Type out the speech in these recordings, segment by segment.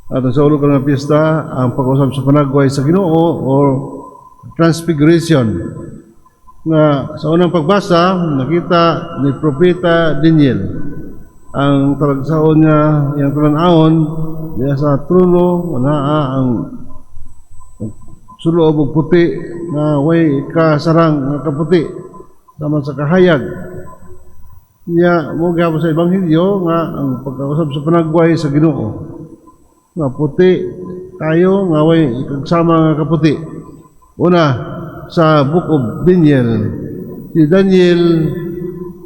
At sa ulo nga piyesta, ang pag-usab sa panagway sa Ginoo or Transfiguration. Nga sa unang pagbasa, nakita ni Propeta Daniel ang talagsaon niya, iyang talan-awon diya sa trono naa ang sulob og puti nga way kasarang nga kaputi sama sa kahayag niya. Mo gihapon sa Ebanghelyo nga ang pagkausab sa panagway sa Ginoo nga puti kayo nga way kagsama nga kaputi. Una, sa Book of Daniel, si Daniel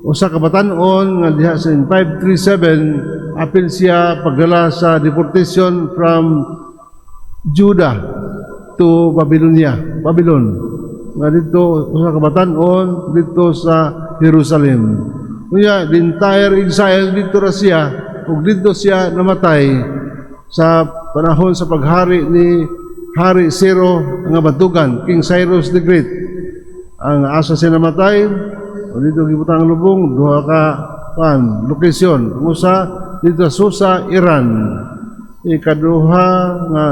usa ka batan-on nga diha sa 537 apil siya pagdala sa deportation from Judah to Babylonia, Babylon, nga dito usa ka batan-on dito sa Jerusalem. Unya, the entire exile dito ra siya ug dito siya namatay sa panahon sa paghari ni Hari Ciro nga Bantugan, King Cyrus the Great. Ang asa siya namatay, o dito gibutang ang lubong, duha ka pan location. Ang usa dito sa Susa, Iran. Ikaduha nga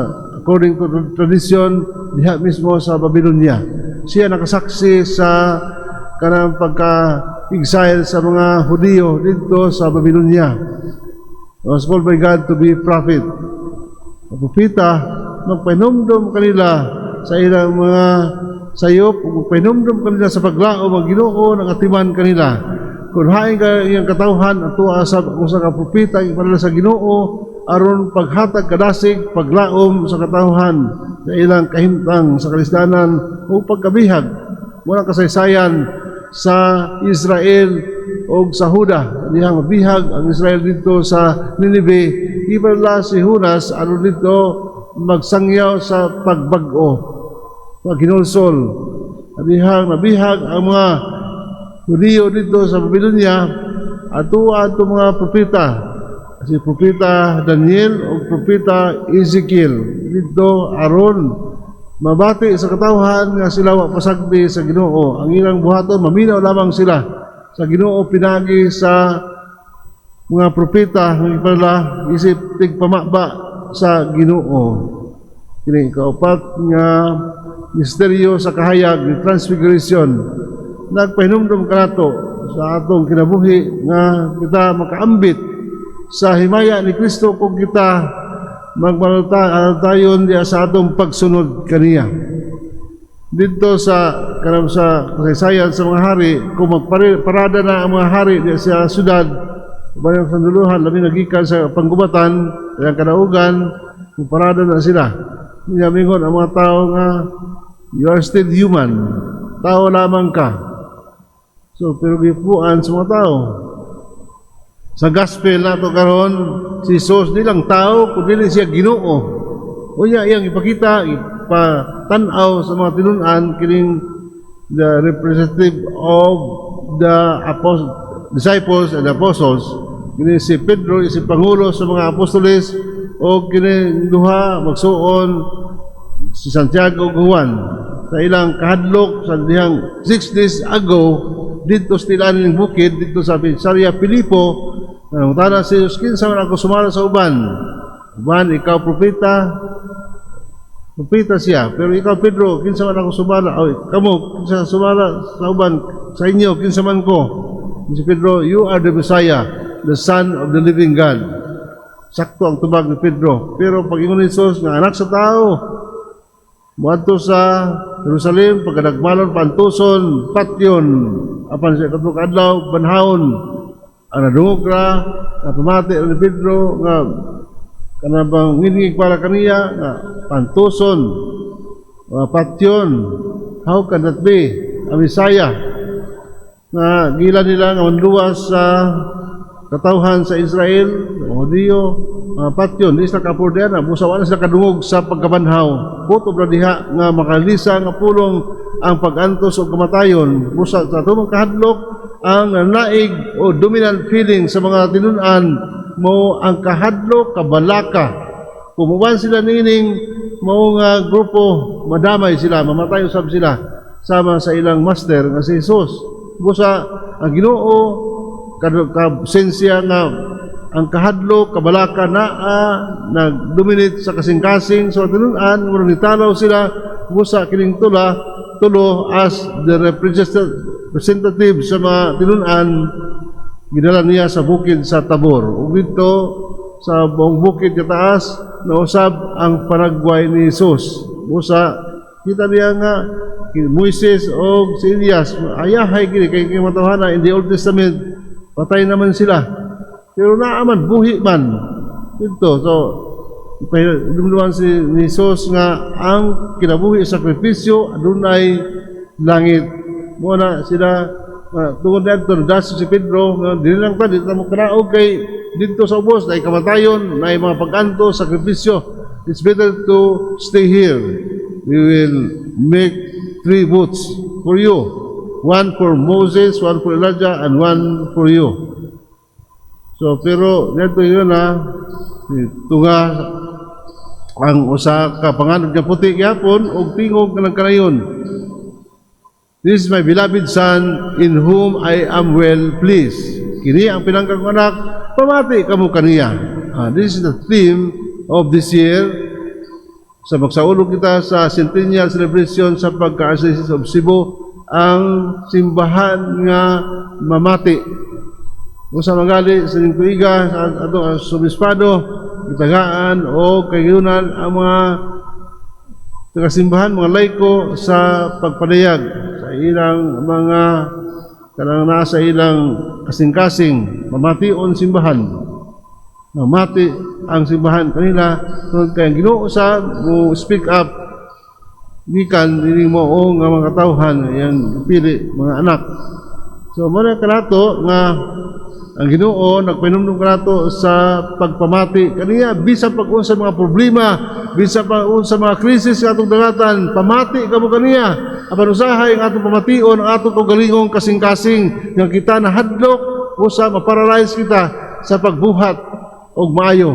according to tradition diha mismo sa Babylonia. Siya nakasaksi sa kanang pagka exile sa mga Hudiyo dito sa Babylonia. He was called by God to be prophet. Ang propeta, magpahinumdom kanila sa ilang mga sayop, ug magpahinumdom kanila sa paglaom ang Ginoo ng atiman kanila. Kung hain ka iyang katawhan at tuwa sa usa ka propeta ipadala sa Ginoo aron paghatag kadasig, paglaom sa katawhan sa ilang kahimtang sa kalisdanan o pagkabihag. Wala kasaysayan sa Israel o sa Huda. Dihang mabihag ang Israel dito sa Nineveh, ipadala si Jonas aron dito magsangyaw sa pagbag-o, paghinulsol. Dihang nabihag ang mga Hudiyo dito sa Babylonia, ato ato mga propeta, si Propeta Daniel o Propeta Ezekiel dito aron mabati sa katawhan nga sila wa pasagdi sa Ginoo. Ang ilang buhaton, maminaw lamang sila sa Ginoo pinagi sa mga propeta nga gipadala isip tigpamaba sa Ginoo. Kini kaupat nga misteryo sa kahayag ni Transfiguration, nagpahinumdum kanato sa atong kinabuhi nga kita makaambit sa himaya ni Kristo kung kita magmalutayon diya sa atong pagsunod kaniya. Dito sa kanang sa kasaysayan sa mga hari, kung magparada na ang mga hari diya sa syudad, uban ang sanduluhan, labi nagikan sa panggubatan, ilang kadaugan, parada na sila. Niya mingon ang mga tao nga, "You are still human. Tao lamang ka." So, pero gipuan sa mga tao. Sa gospel nato karon, si Jesus di lang tao, kundi siya Ginoo. Unya iyang ipakita, ipatan-aw sa mga tinun-an kining the representative of the disciples and apostles. Kini si Pedro, si pangulo sa mga apostoles, o kini duha magsuon, si Santiago ug Juan, sa ilang kahadlok sa dihang 6 days ago dito sa tilaan ng bukid dito sa Cesarea Filipo. Nangutana si Jesus, "Kinsa man ako sumala sa uban?" Uban, "Ikaw propeta." Propeta siya. "Pero ikaw, Pedro, kinsa man ako sumala? Oy, kamo, kinsa sumala sa uban sa inyo, kinsa man ko?" Si Pedro, "You are the Messiah, the Son of the living God." Sakto ang tubag ni Pedro. Pero pag ingon ni Jesus nga anak sa tao, muadto sa Jerusalem, pagkadagmalon, pantuson, patyon, apan sa ikatlo ka adlaw, banhawon. Ang nadungog ra, napamati ni Pedro nga kanang bang ngingig para kaniya nga pantuson, patyon. How can that be? Ang Messiah nga gila nila nga manluwas sa katawhan sa Israel, mga Hudiyo, mga patyon, di sila kapurdean na, busa wala sila kadungog sa pagkabanhaw. Kutob ra diha nga makalisa nga pulong ang pag-antos o kamatayon. Busa sa tumong kahadlok, ang naig o dominant feeling sa mga tinun-an mo ang kahadlok, kabalaka. Kumuban sila nining mao nga grupo, madamay sila, mamatay usab sila sama sa ilang master nga si Jesus. Busa ang Ginoo kabsensya nga Ang kahadlok, kabalaka naa nag-dominate sa kasing-kasing sa tinun-an, murag nitalaw sila busa kining tula tulo as the representative sa mga tinun-an, gidala niya sa bukid sa Tabor. Ug dito sa buong bukid kataas, nausab ang panagway ni Jesus. Busa kita niya nga Moises o si Elias, ayahay kini kay matawhana in the Old Testament, patay naman sila. Pero naa man, buhi man. Dito, so, dumduman si ni Jesus nga ang kinabuhi sakripisyo adunay langit. Mo na sila tungod dito das si Pedro nga dili lang ta, dito mo kanaog kay didto sa ubos naay kamatayon, naay mga pag-anto, sakripisyo. It's better to stay here. We will make three booths for you. One for Moses, one for Elijah, and one for you. So, pero dito yun na, tunga ang usa ka panganod nga puti gyapon og tingog nga nagkanayon. "This is my beloved Son, in whom I am well pleased." Kini ang pinangga kong anak, pamati kamo kaniya. This is the theme of this year. Sa magsaulog kita sa centennial celebration sa pagka-Archdiocese of Cebu, ang simbahan nga mamati. Kung sa magali sa inyong tuiga, sa atong arsobispado, gitagaan o kagayunan ang mga tagasimbahan, mga laiko sa pagpadayag sa ilang mga kanang nasa ilang kasing-kasing, mamation simbahan. Mamati ang simbahan kanila tungod kay ang Ginoo sa mo speak up gikan dili mo o nga mga katawhan yang pili mga anak. So mo na kanato nga ang Ginoo nagpahinumdum kanato sa pagpamati kaniya bisan pag unsa mga problema, bisan pag unsa mga krisis sa atong dangatan, pamati kamo kaniya. Apan usahay ang atong pamation ang atong kaugalingong kasing-kasing nga kita nahadlok, usa maparalyze kita sa pagbuhat og maayo.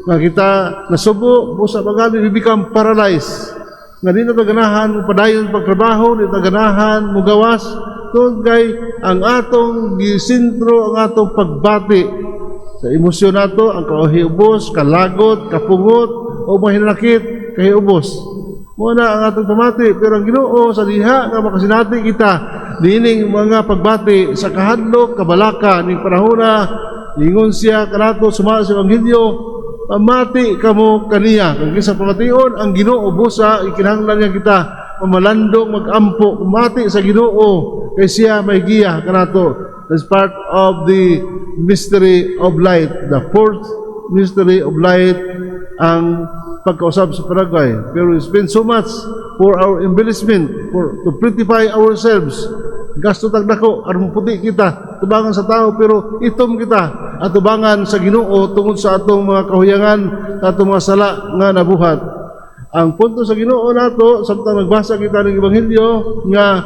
Nga kita nasubo, busa magali we become paralyzed. Nga di na ta ganahan mo padayon pagtrabaho, di ta ganahan mo gawas, tungod kay ang atong gisintro ang atong pagbati sa emosyon nato, ang kahiubos, kalagot, kapungot, o mahinanakit, kahiubos. Mo na ang atong pamati, pero ang Ginoo sa diha nga makasinati kita niining mga pagbati sa kahadlok, kabalaka ning panahona, ingon siya kanato suma sa ebanghelyo, "Pamati kamo kaniya." Kung kinsa pamation ang Ginoo, busa ikinahanglan niya kita mamalandong, magampo, pamati sa Ginoo kay siya may giya kanato. That's part of the mystery of light, the fourth mystery of light, ang pagkausab sa panagway. Pero we spend so much for our embellishment, for to prettify ourselves. Gasto tag dako aron puti kita tubangan sa tao, pero itom kita at tubangan sa Ginoo tungod sa atong mga kahuyangan, sa atong mga sala nga nabuhat. Ang punto sa Ginoo nato samtang nagbasa kita ng ebanghelyo nga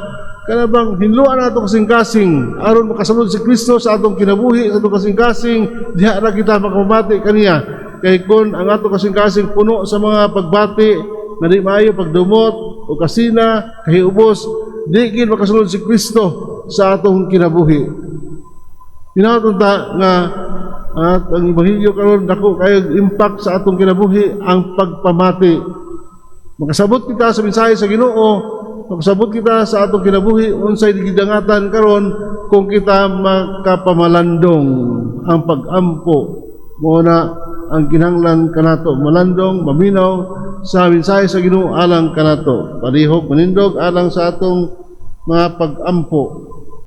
kanabang hinluan nato kasing-kasing aron makasulod si Kristo sa atong kinabuhi, sa atong kasing-kasing, diha ra kita makapamati kaniya. Kay kun ang atong kasing-kasing puno sa mga pagbati nga di maayo, pagdumot o kasina, kahiubos, di gid makasulod si Kristo sa atong kinabuhi. Hinaot ta nga at ang ebanghelyo karon dako kayo impact sa atong kinabuhi, ang pagpamati. Makasabot kita sa mensahe sa Ginoo, makasabot kita sa atong kinabuhi unsay gidangatan karon kung kita makapamalandong ang pag-ampo. Mo na ang kinahanglan kanato, malandong, maminaw sa mensahe sa Ginoo alang kanato. Palihog manindog alang sa atong mga pag-ampo.